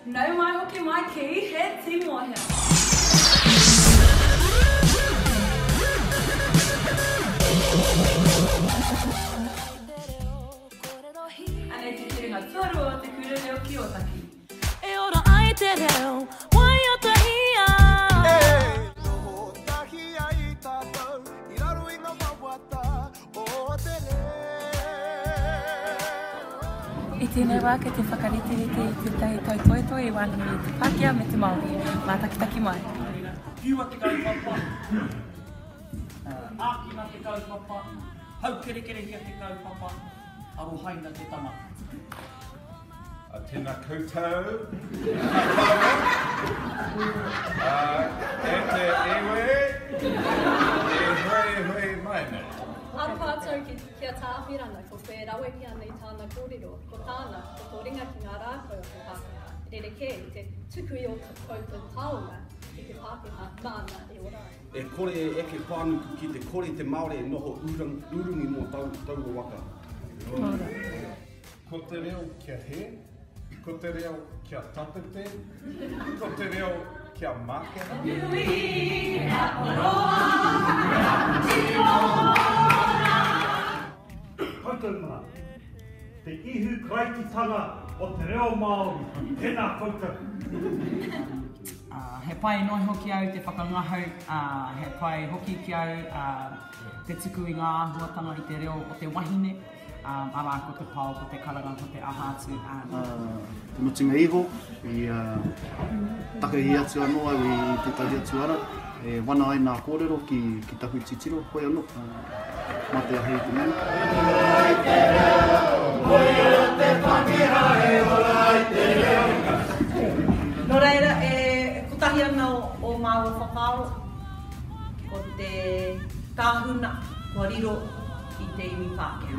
Nau mai hoki mai ki He Timohea. Anei te terenga tuarua o Te Kura Reo ki Ōtaki. E ora ai te reo, waiatahia! Noho tahi ai tātou i raro i ngā wawata o te reo. I tēnei wā kei te whakariterite i tētahi tautoetoe i waenganui i te Pākehā me te Māori. Mātakitaki mai. Whiua te kaupapa, ākina te kaupapa, haukerekerehia te kaupapa, arohaina te tangata. A tena koutou, tena koutou, e te iwi, e huihui mai nei. Aroha atu ki, ki a Tā Apirana, ko koe e rawekia ana i tāna kōrero, ko tāna, ko tō ringa ki ngā rākau o te Pākehā, rerekē i te tuku i ō koutou taonga ki te Pākehā māna e ora ai. E kore e eke pānuku ki te kore te Māori e noho urungi mō taua waka. Ko te reo kia hē, ko te reo kia tapete, ko te reo kia mākena. Koutou mā, te ihu karaititanga o te reo Māori, tēnā koutou. He pai noa iho ki au te whakangahau, ā, he pai hoki ki au te tuku i ngā āhuatanga i te reo o te wahine. Arā, ko te pao, ko te karanga, ko te aha atu. Te mutunga iho, i takahi atu anō au i tētahi atu ara e wana ai nā kōrero ki, ki taku titiro, hoi anō, mā te aha i te mana. Ai te reo, koia te Pakeha e ora ai te reo. Nō reira, e kotahi ana o māua whakaaro, ko te tāhuna kua riro i te iwi Pākehā.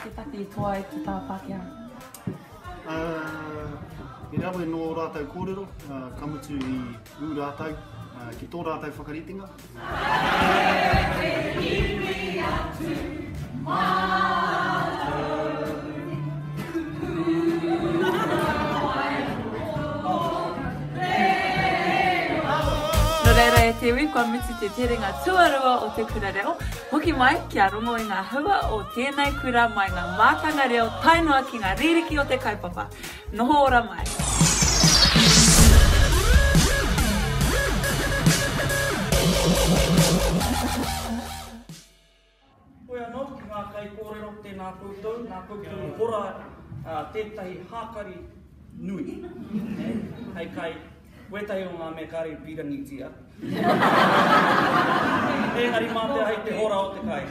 Te take i toa ai te taha Pākehā? I rawe nō rātou kōrero, ka mutu i ū rātou ki tō rātou whakaritenga. Te iwi atu mātou. Nō reira e te iwi, kua mutu te terenga tuarua o te kura reo. Hoki mai kia rongo i ngā hua o tēnei kura mai ngā mātanga reo tae noa ki ngā ririki o te kaupapa. Noho ora mai. Hoi anō, ki ngā kaikōrero, tēnā koutou, nā koutou i hora tētahi hākari nui, hei kai, wētahi o ngā mea kāre i pīrangitia. Engari mā te ahi te hora o te kai.